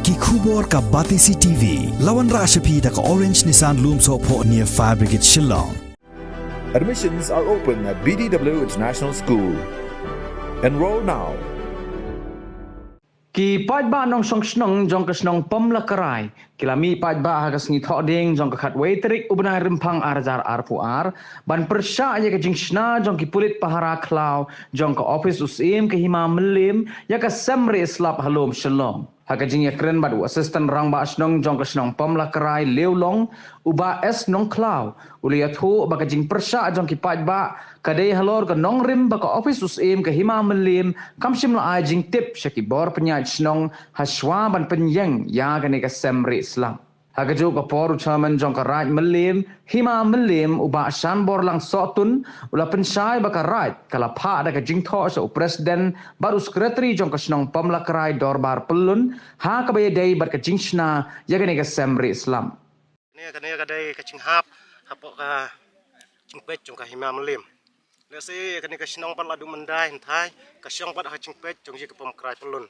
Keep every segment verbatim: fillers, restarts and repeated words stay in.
Ki khubor ka Batesi T V. La wanrah sha phi da ka Orange Nissan Lumsohphoh near Fire Brigade Shillong. Admissions are open at B D W International School. Enroll now. Ki paidbah nongshong shnong jong ka shnong Pamlakarai ki la mih paidbah ha ka sngi Thohdieng jong ka khatwei tarik u bnai Rymphang ar hajar arphew ar ban pyrshah ïa ka jingshna jong ki pulit pahara khlaw jong ka ophis u Syiem ka Hima Mylliem ïa ka sem rieh slap ha Lum Shillong. Ha ka jingïakren bad u Assistant Rangbah Shnong jong ka shnong Pamlakarai Liewlong, u Bah S Nongkhlaw, u la ïathuh ba ka jingpyrshah jong ki paidbah ka dei halor ka nongrim ba ka ophis u Syiem ka Hima Mylliem kam shym la ai jingtip sha ki bor pynïaid shnong hashwa ban pynïeng ïa kane ka sem rieh slap. Ha kajuh ka por u Chairman jong ka Raid Mylliem, Hima Mylliem, u Bah Shanborlang Sohtun, u la pynshai ba ka Raid ka la phah da ka jingthoh sha u President bad u Secretary jong ka shnong Pamlakarai Dorbar Pyllun ha kaba ïadei bad ka jingshna ïa kane ka sem rieh slap. Kane, kane ka dei ka jinghap hapoh ka jingpeit jong ka Hima Mylliem. Lehse kane ka shnong pat la duh myndai hynthai ka shong pat ha ka jingpeit jong ïa ka Pamlakarai Pyllun.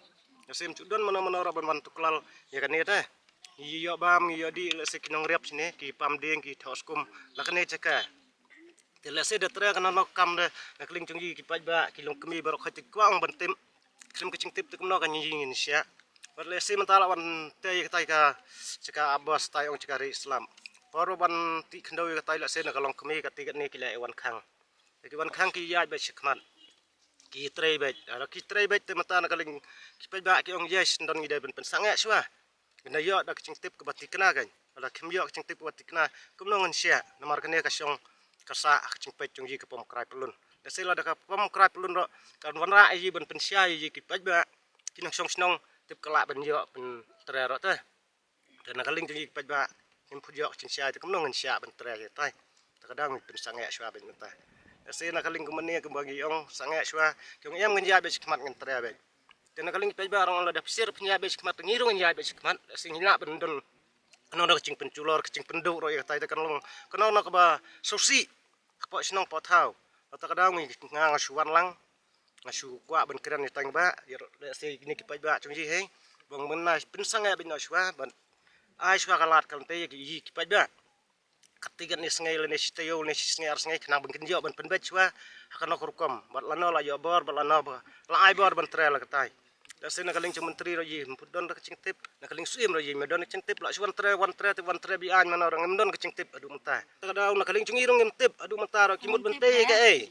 Lehse ym ju don mano mano ruh ban wan tuklal ïa kane te. Ngi ïoh bam, ngi ïoh dih, lehse ki nongriap shane ki pam dieng, ki thoh skum la kane jaka. Te lehse da trei kano kano ka kam de, na ka liang jong ngi ki paidbah, ki longkmie baroh khoit ki kwah ban tip. Khlem ka jingtip te kumno kan ngi ngin shah. Bad lehse mynta la wan tei ïa katai ka jaka abos, tai ong jaka rieh slap. Por ban tih khyndew ïa katai, lehse na ka longkmie kati katne ki la wan khang. Ki wan khang ki ïaid beit shakhmat. Ki trei beit. Haba ki trei beit te mynta na ka liang ki paidbah ki ong, ïa shen don ngi dei ban pynsangeh shuwa. Ngi da ïoh da ka jingtip kaba thikna kan. Haba kim ïoh ka jingtip kaba thikna, kumno ngin shah, namar kane ka shong ka sah ha ka jingpeit jong ïa ka Pamlakarai Pyllun. Lehse lada ka Pamlakarai Pyllun ruh kan wanrah ïa ngi ban pynshai ïa ngi ki paidbah, ki nongshong shnong, tip ka lah ban ïoh pyntrei ruh te. Te na ka liang jong ngi ki paidbah, ngim pat ïoh ka jingshai te kumno ngin shah ban trei ïa tai. Te ka dang pynsangeh shuwa beit mynta. Lehse na ka liang kumne kumba ngi ong sangeh shuwa, ki ong em ngin ïaid beit shakhmat ngin trei beit. Te na ka liang paidbah ruh lada phi sngewsih phin ïaid beit shakhmat, ngi ruh ngin ïaid beit shakhmat. Lehse ngi lah ban don kano kano ka jingpynjulor, ka jingpynduh ruh ïa katai te kan long kano kano kaba sngewsih hapoh shnong hapoh thaw. Te ka dang ngi, nga nga shu wan lang, nga shu kwah ban kren ïa tang ba ïa lehse kine ki paidbah jong ngi hei, ba ngin pynsangeh beit noh shuwa ban ai shuwa ka lad ka lynti ïa ki paidbah. Kati katne sngi lane shi taïew lane shi sngi ar sngi khnang ba ngin ïoh ban pynbeit shuwa ha kano ka rukom. Bad lano la ïoh bor, bad lano ba la ai bor ban trei la katai. Lehse na ka liang jong myntri ruh ïa ym pat don ka jingtip, na ka liang Syiem ruh ïa ym don ka jingtip, la shu wan trei, wan trei, te wan trei beiñ mano ruh ngim don ka jingtip haduh mynta. Te ka dang na ka liang jong ngi ruh ngim tip haduh mynta ruh ki mut ban tei kaei.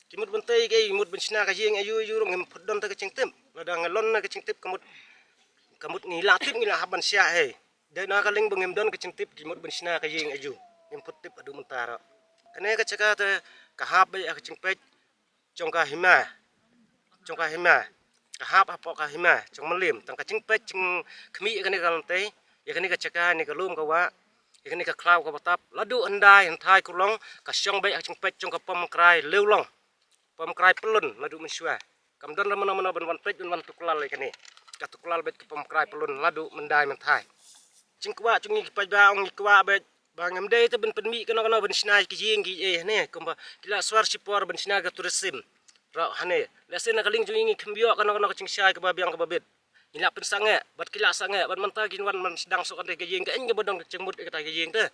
Ki mut ban tei kaei, ki mut ban shna ka ïing aïu aïu ruh ngim pat don ka jingtip. Lada ngi don ka jingtip ka mut, ka mut ngi la tip ngi la hap ban shah hei. Dei na ka liang ba ngim don ka jingtip ki mut ban shna ka ïing aïu. Ngim pat tip haduh mynta ruh. Kane ka jaka te ka hap beit ha ka jingpeit jong ka hima. Jong ka hima. Ka hap hapoh ka hima jong Mylliem. Tang ka jingpeit jingkhmih ïa kane ka lynti, ïa kane ka jaka, ïa kane ka lum ka wah, ïa kane ka khlaw kaba tap. La duh hyndai hynthai kurlong ka shong beit ha ka jingpeit jong ka Pamlakarai Liewlong. Pamlakarai Pyllun la duh mynshuwa. Kam don ruh mano mano ban wan peit ban wan tuklal ïa kane. Ka tuklal beit ka Pamlakarai Pyllun la duh myndai mynthai. Jingkwah jong ngi ki paidbah, ong ngi kwah beit ba ngim dei te ban pynmih kano kano ban shna ki ïing ki ei hane, kumba ki la swar shipor ban shna ka tourism ruh hane. Lehse na ka liang jong ngi kim ïoh kano kano ka jingshai kaba biang kaba bit. Ngi la pynsangeh bad ki la sangeh bad mynta kin wan ban sdang suk hangtei ka ïing, kaei kaba don ka jingmut ïa katai ka ïing te.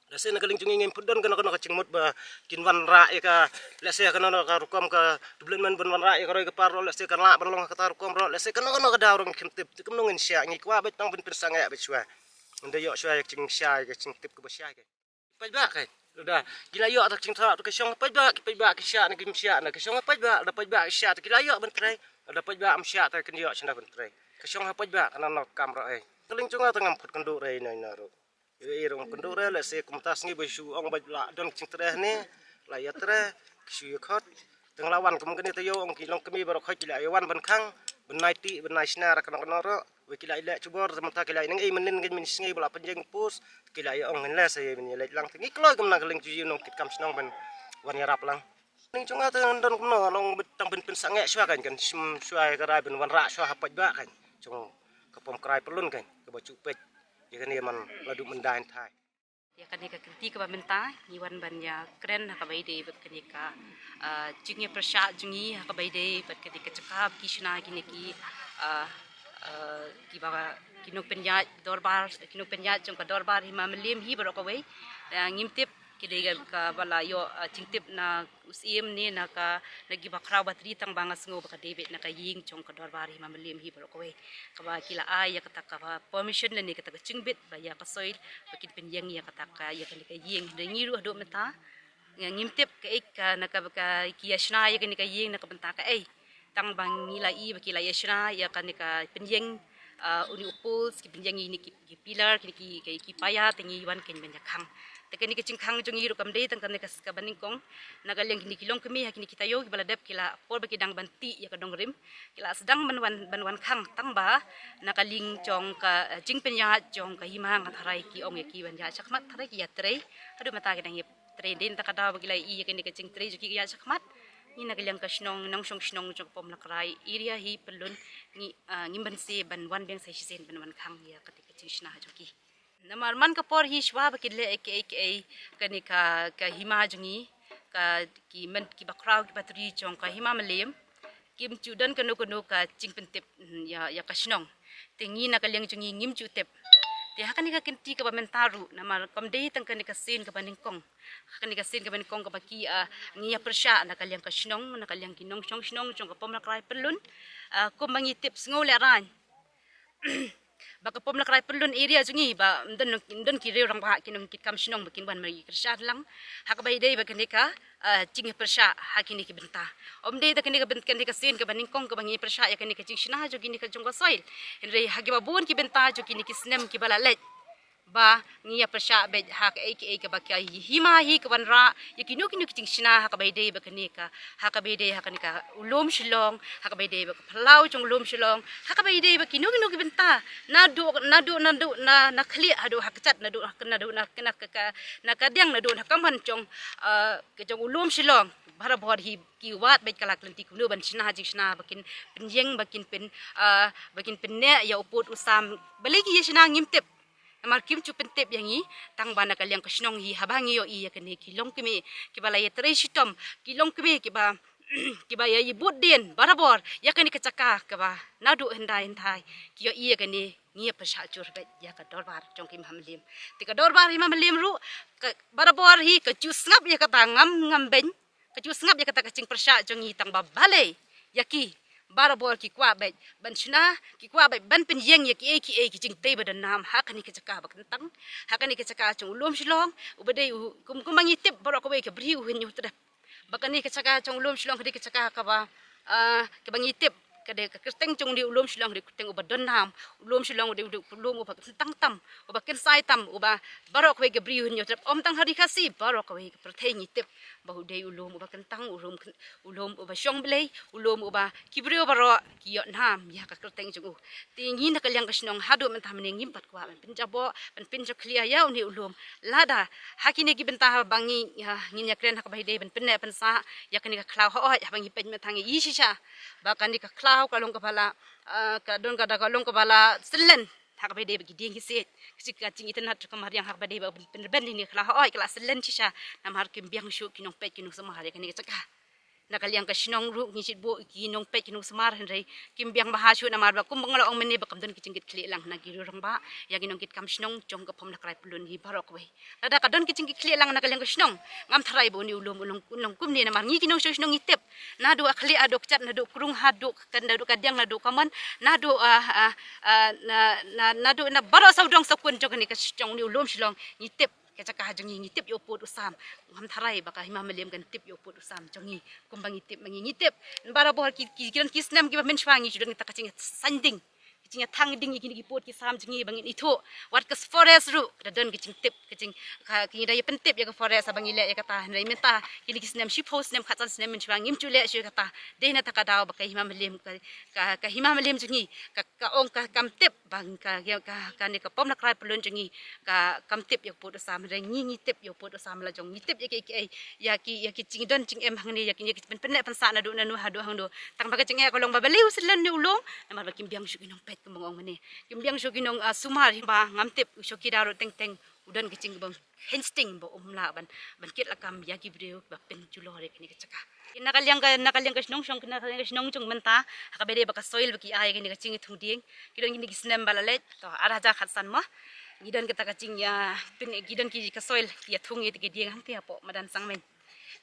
Lehse na ka liang jong ngi ngim pat don kano kano ka jingmut ba kin wanrah ïa ka, lehse kano kano ka rukom ka development ban wanrah ïa ka roi ka par ruh, lehse kan lah ban long ha kata rukom ruh, lehse kano kano ka daw ruh ngim tip. Te kumno ngin shah, ngi kwah beit tang ban pynsangeh beit shuwa. Ngin da ïoh shuwa ïa ka jingshai, ka jingtip kaba shai ka. Paidbah ka. Lada ki la ïoh ta ka jingthoh, ka shong paidbah, ki paidbah ki shah ne kim shah, na ka shong paidbah, lada paidbah ki shah ta ki la ïoh ban trei, lada paidbah ym shah ta kin ïoh shna ban trei. Ka shong ha paidbah kano kano ka kam ruh ei. Ka liang jong nga te ngam pat kynduh re ïa ino ino ruh. Ïa i ruh ngam kynduh re, lehse kumta sngi ba shu ong ba la don ka jingtrei hane, la ïatrei, ki shu ïakhot. Tang la wan kum kane taïew ong ki longkmie baroh khoit ki la ïa wan ban khang, ban nai tih, ban nai shna ra kano kano ruh. Wei ki la ïa leh jubor, te mynta ki la ïa nang ei mynnin, ngin mynnin sngi ba la pynjeng post, ki la ïa ong ngin leh sa ïa mynnin leit lang. Te ngi kloi kumno ka liang jong i nongkitkam shnong ban wan ïarap lang. Liang jong nga te ngan don kumno, long bit tang ban pynsangeh shuwa kan, kan shim shuwa ïa ka rai ban wanrah shuwa ha paidbah kan. Jong ka Pamlakarai Pyllun kan, kaba ju peit ïa kane man la duh myndai hynthai. Ïa kane ka kynti kaba mynta ngi wan ban ïa kren ha kaba ïadei bad kane ka, ah, jingïapyrshah jong ngi ha kaba ïadei bad kane ka jaka ba ki shna kine ki, ah, Uh, kiba ki nongpynïaid dorbar, ki nongpynïaid jong ka dorbar Hima Mylliem hi baroh kawei. Uh, ngim tip ki dei kaba la ïoh uh, jingtip na u Syiem ne na ka, na kiba khraw batri, tang ba nga sngew ba ka dei beit na ka ïing jong ka dorbar Hima Mylliem hi baroh kawei. Kaba ki la ai ïa kata ka permission lane kata ka jingbit ba ïa ka soil ba kin pynïeng ïa kata ka, ïa kane ka ïing. Hynrei ngi ruh haduh mynta ngim tip kaei ka, na ka, ka ki ïa shna ïa kane ka ïing na ka bynta kaei. Tang ba ngi la i ba ki la ïa shna ïa kane ka pynïeng, uh, uni u poles, ki pynïeng ïa kine ki, ki pillar, kine ki, ki, ki paia, te ngi wan kein ban ïa khang. Te kane ka jingkhang jong ngi ruh kam dei tang kane ka, kaba nyngkong. Na ka liang kine ki longkmie ha kine ki taïew kiba la dep, ki la, por ba ki dang ban tih ïa ka dongrim, ki la sdang ban wan, ban wan khang, tang ba na ka liang jong ka, uh, jingpynïaid jong ka hima, nga tharai ki ong ïa ki ban ïaid shakhmat, tharai ki ïatrei. Haduh mynta ki dang ïa trei. Dei na kata ka daw ba ki la i ïa kane ka jingtrei jong ki ïaid shakhmat. Ngi na ka liang ka shnong, nongshong shnong jong ka Pom Lakrai area hi Pyllun, ngi, ah, ngim banse ban wan biang sa shisien ban wan khang ïa kata ka jingshna jong ki. Namar man ka por hi shuwa ba ki leh kaei kaei, kane ka, ka hima jong ngi, ka, ki men, kiba khraw kiba batri jong ka Hima Mylliem, kim ju don kano kano ka jingpyntip, mm, ïa, ïa ka shnong. Te ngi na ka liang jong ngi ngim ju tip. Te ha kane ka kynti kaba mynta ruh, namar kam dei tang kane ka sien kaba nyngkong. Ha kane ka sien kaba nyngkong kaba ki, ah, ngi ïa pyrshah na ka liang ka shnong, na ka liang ki nongshong shnong jong ka Pom Lakrai Pyllun. Ah, kumba ngi tip, sngew lehraiñ ba ka Pom Lakrai Pyllun area jong ngi ba ym don, ym don ki riew rangbah, ki nongkitkam shnong ba kin wan ban ïa pyrshah lang ha kaba ïadei bad kane ka, ah, jingïapyrshah ha kine ki bynta. Ym dei da kane ka byn-, kane ka sien kaba nyngkong kaba ngi pyrshah ïa kane ka jingshna jong kine ka, jong ka soil. Hynrei ha kiba bun ki bynta jong kine ki snem kiba la leit, ba ngi ïa pyrshah beit ha kaei kaei kaba ka hima hi ka wanrah ïa kino kino ki jingshna ha kaba ïadei bad kane ka, ha kaba ïadei ha kane ka u lum Shillong, ha kaba ïadei bad ka phyllaw jong u lum Shillong, ha kaba ïadei bad kino kino ki bynta, naduh, naduh, naduh na, na khlieh haduh ha kjat, naduh, naduh na, na ka, ka, na ka diang, naduh na ka mon jong, ah, ka jong u lum Shillong. Barabor hi ki wad beit ka lad ka lynti kumno ban shna jingshna ba kin pynïeng, ba kin pyn, ah, ba kin pynneh ïa u pud u sam. Balei ki ïa shna ngim tip. Namar kim ju pyntip ïa ngi, tang ba na ka liang ka shnong hi haba ngi ïohi ïa kine ki longkmie kiba la ïatrei shitom, ki longkmie kiba, kiba ïa ibud dien barabor ïa kane ka jaka kaba naduh hyndai hyndai ki ïohi ïa kane, ngi ïa pyrshah jur beit ïa ka dorbar jong ka Hima Mylliem. Te ka dorbar Hima Mylliem ruh ka, barabor hi ka ju sngap ïa kata, ngam, ngam beiñ. Ka ju sngap ïa kata ka jingpyrshah jong ngi, tang ba balei ïa ki barabor ki kwah beit ban shna, ki kwah beit ban pynïeng ïa kiei kiei ki jingtei ba don nam ha kane ka jaka ba kyntang, ha kane ka jaka jong u lum Shillong uba dei u, kum, kumba ngi tip baroh kawei, ka Bri U Hynñiewtrep. Ba kane ka jaka jong u lum Shillong ka dei ka jaka kaba, ah, kaba ngi tip ka dei ka kyrteng jong une u lum Shillong, ka dei kyrteng uba don nam. U lum Shillong u dei u lum uba kyntang tam, uba kynsai tam, uba baroh kawei ka Bri U Hynñiewtrep, ym tang ha ri Khasi, baroh kawei ka pyrthei ngi tip ba u dei u lum uba kyntang, u lum, u lum uba shong Blei, u lum uba ki briew baroh ki ïoh nam ïa ka kyrteng jong u. Te ngi na ka liang ka shnong haduh mynta mynne ngim pat kwah ban pynjaboh, ban pynjakhlia ïa une u lum. Lada ha kine ki bynta haba ngi, ah, ngin ïakren ha kaba ïadei ban pynneh pynsah ïa kane ka khlaw, hooid, haba ngi peit mynta ngi i shisha ba kane ka khlaw ka long kaba la, ah, ka don ka, da ka long kaba la syllen ha kaba ïadei bad ki dieng ki siej. Ka jing, ka jingitynnad jong ka mariang ha kaba ïadei bad ban pynrben ïa kane ka khlaw, hooid, ka la syllen shisha. Namar kim biang shuh ki nongpeit ki nongsumar ïa kane ka jaka. Na ka liang ka shnong ruh ngi shait buh ki nongpeit ki nongsumar, hynrei kim biang bha shuh namar ba kumba nga la ong mynne ba kam don ki jingkitkhlieh lang na ki riew rangbah ïa ki nongkitkam shnong jong ka Pom Lakrai Pyllun hi baroh kawei. Lada ka don ki jingkitkhlieh lang na ka liang ka shnong, ngam tharai ba une u lum un long, un long kumne, namar ngi ki nongshong shnong ngi tip. Naduh ha khlieh haduh kjat, naduh krung haduh ka, naduh ka diang, naduh ka mon, naduh, ah, ah, ah, na, na, naduh na baroh sawdong sawkun jong kane ka shnong, une u lum Shillong ngi tip. Ka jaka jong ngi ngi tip ïa u pud u sam. Ngam tharai ba ka Hima Mylliem kan tip ïa u pud u sam jong ngi kumba ngi tip ma ngi, ngi tip. Barabor ki, ki, ki don ki snem kiba mynshuwa ngi ju don kita ka jingïasaiñ ding, ka jingïathang ding ïa kine ki pud ki sam jong ngi ba ngin ithuh. Wat ka forest ruh ka da don ka jingtip, ka jing, ka, ka ngi da ïa pyntip ïa ka forest haba ngi leh ïa kata. Hynrei mynta kine ki snem shiphew snem, khatsan snem mynshuwa ngim ju leh shuh ïa kata. Dei na kata ka daw ba ka Hima Mylliem, ka, ka, ka Hima Mylliem jong ngi, ka, ka ong ka kam tip ba ka, ka, ka, kane ka Pom Lakrai Pyllun jong ngi ka kam tip ïa u pud u sam, hynrei ngi ngi tip ïa u pud u sam la jong, ngi tip ïa ki, ki, ïa ki, ïa ki jingdon jingem hangne, ïa ki, ïa ki jingpyn, pynleh pynsah naduh nanu haduh hangno. Tang ba ka jingeh ka long ba balei u syllen une u lum, namar ba kim biang shuh ki nongpeit kumba nga ong mynne. Kim biang shuh ki nong, ah, sumar, ba ngam tip u shongkida ruh teng teng U don ka jingkyrpad hynrei ba um lah ban, ban kit lakam ïa ki briew ba pynjulor ïa kane ka jaka. Na ka liang ka, na ka liang ka shnong, shnong, na ka liang ka shnong jong mynta, ha kaba dei ba ka soil ba ki ai kane ka jingïathung dieng, ki don kine ki snem ba la leit, to, ar hajar khatsan mo. Ngi don kata ka jingïa, pyn, ki don ki ka soil, ki ïathung ïa ki dieng hangte hapoh madan Sangmeiñ.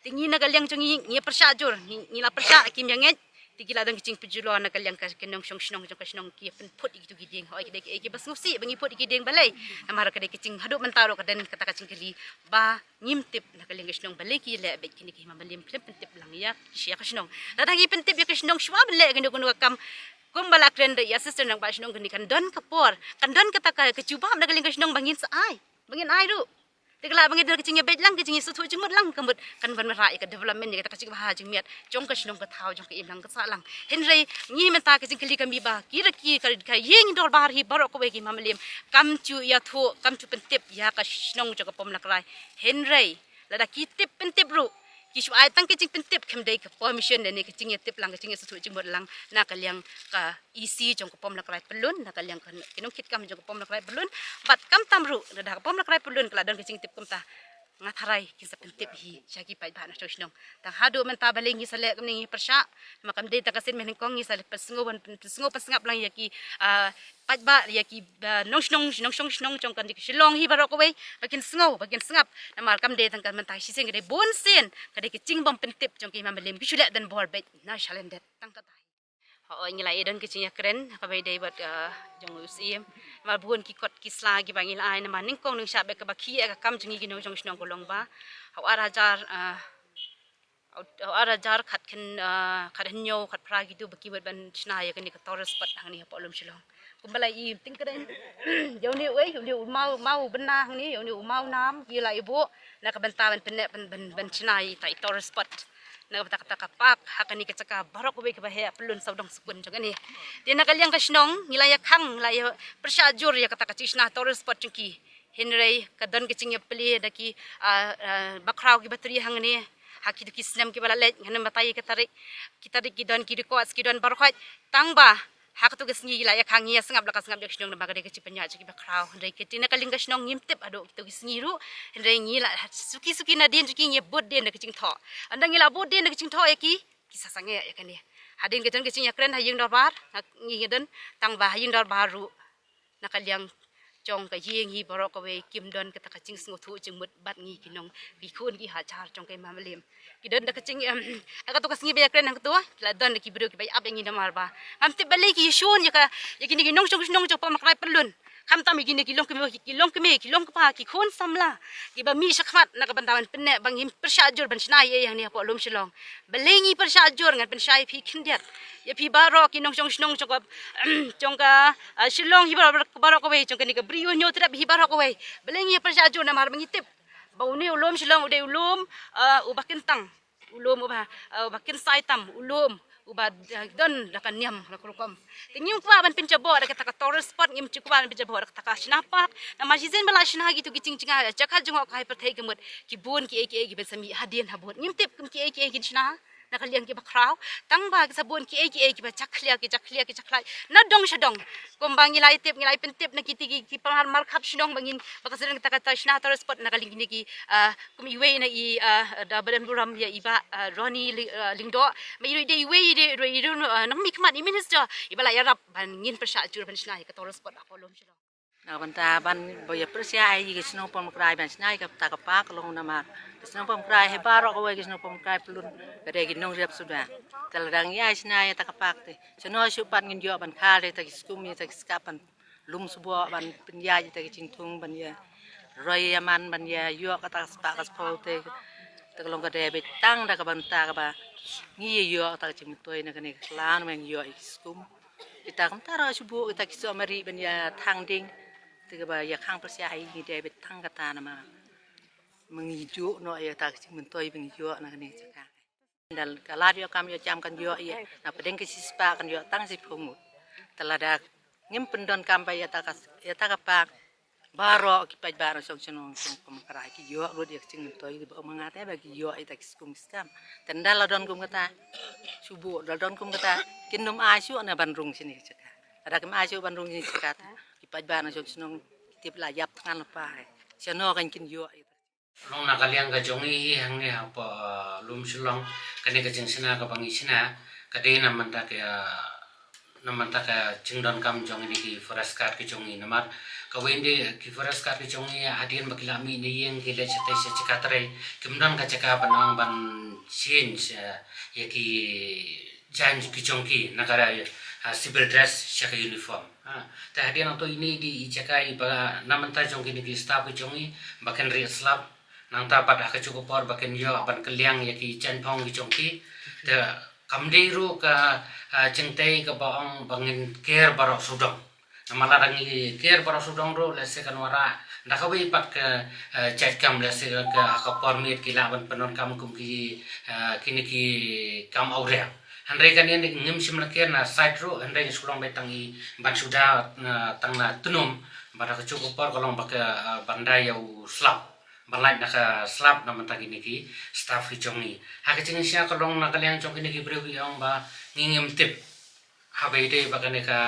Te ngi na ka liang jong ngi, ngi pyrshah jur, ngi, ngi la pyrshah kim ïa ngeit. Te ki la don ki jingpynjulor na ka liang ka, ka nongshong shnong jong ka shnong, ki pynphut ïa kitu ki dieng. Hooid, ki dei ki, ki ba sngewsih ba ngi phut ïa ki dieng balei. Namar ka dei ka jing, haduh mynta ruh ka don kata ka jingkylli ba ngim tip na ka liang ka shnong balei ki leh beit kine ki hima malim, khlem pyntip lang ïa ki sha ka shnong. Lada ngi pyntip ïa ka shnong shuwa ban leh kano kano ka kam, kumba la kren da ïa sister nang ba shnong, kane kan don ka por, kan don kata ka, ka jubab na ka liang ka shnong ba ngin sa ai, ba ngin ai ruh. Te ka la ba ngi don ka jingïabeit lang, ka jingïasngewthuh jingmut lang, ka mut kan ban wanrah ïa ka development, ïa kata ka jingbha jingmiat jong ka shnong ka thaw, jong ka imlang ka sahlang. Hynrei ngi mynta ka jingkylli ka mih ba ki, ra ki, ka, ka ïing dorbar hi baroh kawei ki hima malim, kam ju ïathuh, kam ju pyntip ïa ka shnong jong ka Pom Lakrai. Hynrei lada ki tip pyntip ruh, ki shu ai tang ka jingpyntip, kam dei ka permission ne ka jingïatip lang, ka jingïasngewthuh jingmut lang na ka liang ka E C jong ka Pom Lakrai Pyllun, na ka liang ka, ki nongkitkam jong ka Pom Lakrai Pyllun. Bad khamtam ruh, lada ka Pom Lakrai Pyllun ka la don ka jingtip kumta, nga tharai kin sa pyntip hi sha ki paidbah nongshong shnong. Tang haduh mynta balei ngi sa leh kumne, ngi pyrshah, namar kam dei tang ka sien mynnyngkong, ngi sa leh pynsngew, pyn-, pynsngew pynsngap lang ïa ki, ah, paidbah, ïa ki, ah, nongshnong, nongshong shnong jong ka Shillong hi baroh kawei, ba kin sngew, ba kin sngap. Namar kam dei tang ka mynta shisien, ka dei bunsien, ka dei ka jingbym pyntip jong ki hima malim, ki shu leh donbor beit na shalyndet, tang kata hi. Hooid, ngi la ïa don ka jingïakren ha kaba ïadei bad, ah, jong u Syiem. Namar bun ki kot ki sla kiba ngi la ai, namar nyngkong nyngshap bad kaba khie ïa ka kam jong ngi ki nongshong shnong ka long ba ha u ar hajar, ah, ha u ar hajar khat khen, ah, khat hynñiew, khat phra kitu ba ki wad ban shna ïa kane ka tourist spot hangne hapoh Lum Shillong. Kumba la i tyngkhuh ïa une uei, une u maw, maw bynna hangne, ïa une u maw nam, ki la i buh na ka bynta ban pynneh, ban, ban, ban shna ïa ita i tourist spot. Na ka bynta kata ka park ha kane ka jaka baroh kawei kaba heh pyllun sawdong sukun jong kane. Te na ka liang ka shnong ngi la ïa khang, ngi la ïa pyrshah jur ïa kata ka jingshna tourist spot jong ki. Hynrei ka don ka jingïaplie da ki, ah, ah, bakhraw kiba trei hangne ha kito ki snem kiba la leit, ngan ym batai ïa ka tarik, ki tarik ki don, ki records ki don baroh. Tang ba ha kato ka sngi la ïa khang, ngi ïa sngap la ka sngap ïa ka shnong, namar ka dei ka jingpynïaid jong ki bakhraw. Hynrei kata na ka liang ka shnong ngim tip haduh kito ki sngi ruh. Hynrei ngi la suki suki nadien jong ki ngi bud dien da ka jingthoh. Ynda ngi la bud dien da ka jingthoh ïa ki, ki sa sangeh ïa kane. Hadien ka don ka jingïakren ha ïing dorbar, ha ngi ngi don, tang ba ha ïing dorbar ruh na ka liang jong ka ïing hi baroh kawei kim don kata ka jingsngewthuh jingmut bad ngi ki nong, ki khun ki hajar jong ka hima malim. Ki don da ka jing, em, ha kato ka sngi ba ïakren hangto, ki la don da ki briew kiba ïa ap ïa ngi namar ba ngam tip balei ki shun ïa ka, ïa kine ki nongshong shnong jong Pom Lakrai Pyllun. Khamtam ïa kine ki longkmie, ki longkmie, ki longkpa, ki khun samla kiba mih shakhmat na ka bynta ban pynneh, ba ngim pyrshah jur ban shna ïa, ïa hangne hapoh Lum Shillong. Balei ngi pyrshah jur, ngan pynshai ïa phi khyndiat, ïa phi baroh ki nongshong shnong jong ka, jong ka, ah, Shillong hi baroh, baroh kawei, jong kane ka Bri U Hynñiewtrep hi baroh kawei. Balei ngi pyrshah jur? Namar ba ngi tip ba une u Lum Shillong u dei u lum, ah, uba kyntang, u lum uba, ah, uba kynsai tam, u lum uba, ah, don da ka niam la ka rukom. Te ngim kwah ban pynjaboh da kata ka tourist spot, ngim kwah ban pynjaboh da kata ka shna park. Namar shisien ba la shna kito ki jingjngai, jaka jngoh ka hai pyrthei ka mut ki bun kiei kiei kiban sa mih hadien habud. Ngim tip kum kiei kiei kin shna na ka liang ki bakhraw. Tang ba ki sa bun kiei kiei kiba jakhlia, ki jakhlia, ki jakhlia na dong sha dong. Kumba ngi la ïa tip, ngi la ïa pyntip na kiti ki, ki pynmar markhap shnong ba ngin, ba ka sdang kata ka shna tourist spot na ka liang kine ki, ah, kum iwei na i, ah, da ba don burom ïa i bah, ah, Ronnie Li-, ah, Lyngdoh. Ba i ruh i dei iwei, i dei ruh, i ruh, ah, nongmihkhmat, i minister iba la ïarap ban ngin pyrshah jur ban shna ïa ka tourist spot hapoh Lum Shillong. Na ka bynta ban ba ïa pyrshah ïa ka shnong Pom Lakrai ban shna ïa kata ka park, long namar ka shnong Pom Lakrai hi baroh kawei, ka shnong Pom Lakrai Pyllun ka dei ki nongrep suda. Te lada ngi ïa shna ïa kata ka park te, shano shuh pat ngin ïoh ban kha ïa kata ki skum, ïa kata ki skap ban lum sboh, ban pynïaid ïa kata ki jingthung, ban ïa roi ïa man, ban ïa ïoh kata ka spah ka spah te. Te ka long ka dei beit tang da ka bynta kaba ngi ïa ïoh kata ka jingmyntoi na kane ka sla, namar ngi ïoh ïa ki skum. Kita kumta ruh shu buh kita ki sohmari ban ïa thang ding. Te kaba ïa khang pyrshah ïa ngi dei beit tang kata, namar ma ngi juh noh ïa kata ka jingmyntoi ba ngi ïoh na kane ka jaka. Ynda ka lad ïoh kam ïoh jam kan ïoh ïa, na pdeng ka shispah kan ïoh tang shiphew ngut. Te lada ngim pyndonkam ba ïa kata ka, ïa kata ka park, baroh ki paidbah nongshong shnong jong Pom Lakrai ki ïoh lut ïa ka jingmyntoi, ba ong ma nga te ba ki ïoh ïa kita ki skum ki skam. Te ynda la don kum kata, shu buh, la don kum kata, kin nym ai shuh na ban rung shane ka jaka. Lada kim ai shuh ban rung shane ka jaka te, ki paidbah nongshong shnong ki tip la ïap thngan lypa hi. Shano kan kin ïoh. Long na ka liang ka jong ngi hi hangne hapoh, uh, Lum Shillong, kane ka jingshna kaba ngi shna ka dei na mynta ka, uh, na mynta ka jingdonkam jong ngi ki forest guard ki jong ngi. Namar kawei de ki forest guard ki jong ngi hadien ba ki la mih na ïing ki leit shatei sha jaka trei, kim don ka jaka ban ong ban change, uh, ïa ki jaiñ ki jong ki na ka, uh, civil dress sha ka uniform. Ha, te hadien nangto ine i dei i jaka iba na mynta jong kine ki staff ki jong ngi ba kin rieh slap. Nangta pat ha kajuh ka por ba kin ïoh ban kylliang ïa ki jaiñphong ki jong ki. Te kam dei ruh ka, ah, jingtei kaba ong ba ngin ker baroh sawdong. Namar lada ngi ker baroh sawdong ruh lehse kan wanrah da kawei pat ka, ah, jait kam, lehse ka, ka ha ka por miet ki lah ban pyndonkam kum ki, ah, kine ki kam awria. Hynrei kane ngim shym la ker na site ruh, hynrei ngi shu long beit tang i ban shu da, ah, tang na tnum. Bad ha kajuh ka por ka long ba ka, ah, ban da ïa u slap, ban lait na ka slap na mynta kine ki staff ki jong ngi. Ha ka jingshisha ka long na ka liang jong kine ki briew ki ong ba ngi ngim tip haba ïadei bad kane ka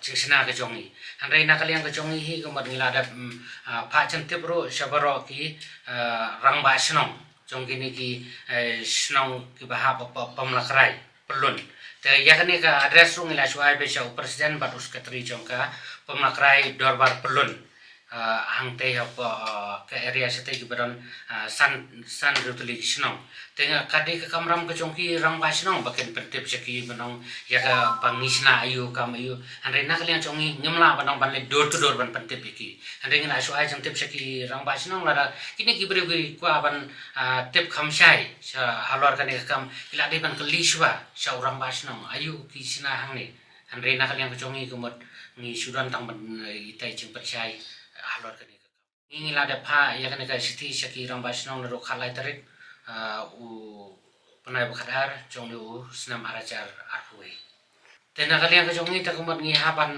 jingshna ka jong ngi. Hynrei na ka liang ka jong ngi hi ka mut ngi la dep, mm, ah, phah jingtip ruh sha baroh ki, ah, rangbah shnong jong kine ki, eh, shnong kiba hap hapoh Pamlakrai, Pyllun. Te ïa kane ka address ruh ngi la shu ai beit sha u president bad u secretary jong ka Pamlakrai Dorbar Pyllun. Ah, hangtei hapoh, ah, ka area shatei kiba don, ah, san, san hynriew tylli ki shnong. Te nga ka dei ka kamram ka jong ki rangbah shnong ba kin pyntip sha ki ban ong ïa kaba ngi shna aiu kam aiu. Hynrei na ka liang jong ngi ngim lah ban ong ban leit door to door ban pyntip ïa ki. Hynrei ngi la shu ai jingtip sha ki rangbah shnong lada kine ki briew ki kwah ban, ah, tip kham shai sha halor kane ka kam ki la dei ban kylli shuwa sha u rangbah shnong aiu ki shna hangne. Hynrei na ka liang ka jong ngi ka mut ngi shu don tang ban, eh, itai jingpynshai, eh, halor kane ka kam. Ngi, ngi la dep phah ïa kane ka shithi sha ki rangbah shnong naduh khatlai tarik, ah, u bnai ba khatar jong une u snem ar hajar arphew wei. Te na ka liang ka jong ngi te ka mut ngi hap ban,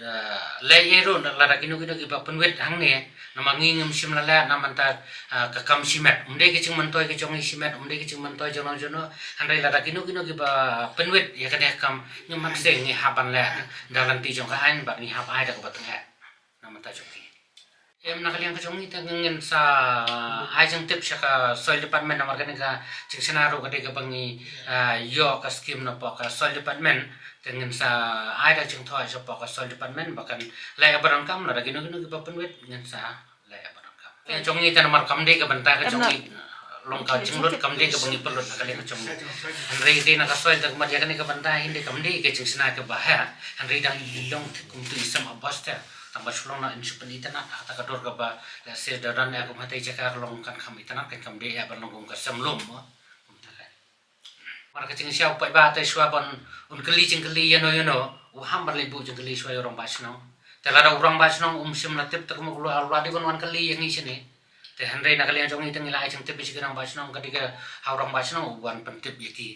ah, leh ei ruh lada kino kino kiba pynwit hangne. Namar ngi ngim shym la leh na mynta, ah, ka kam shimet. Um dei ka jingmyntoi ka jong ngi shimet, um dei ka jingmyntoi jong ngi jong no. Hynrei lada kino kino kiba pynwit ïa kane ka kam, ngim hap seng, ngi hap ban leh da lynti jong ka aiñ bad ngi hap ai da kaba tyngeh na mynta jong ngi. Em, na ka liang ka jong ngi te ngin sa ai jingtip sha ka soil department namar kane ka jingshna ruh ka dei kaba ngi, ah, ïoh ka scheme napoh ka soil department. Te ngin sa ai da jingthoh shapoh ka soil department ba kan leh ïa ba donkam, lada kino kino kiba pynwit ngin sa leh ïa ba donkam. Ka jong ngi te namar kam dei ka bynta ka jong ngi, long ka jinglut, kam dei kaba ngi pynlut na ka liang ka jong ngi. Hynrei dei na ka soil te ka mut ïa kane ka bynta hi dei kam dei ka jingshna kaba heh. Hynrei dang i long te kumtu i sem a bos te. Tang ba shu long na in shu pynitynnad ha kata ka dur kaba lehse da don ïa kum hatei jaka ka long kan kham itynnad, kan kham dei ïa ban long kum ka sem lum mo. Kumta ka. Mar ka jingshisha u paidbah te shuwa ban un kylli jingkylli ïano ïano, u ham ban leit buh jingkylli shuwa ïa u rangbah shnong. Te lada u rangbah shnong um shym la tip te kumno u la, u la dei ban wan kylli ïa ngi shane. Te hynrei na ka liang jong ngi te ngi la ai jingtip ïa ki rangbah shnong, ka dei ka ha u rangbah shnong u wan pyntip ïa ki.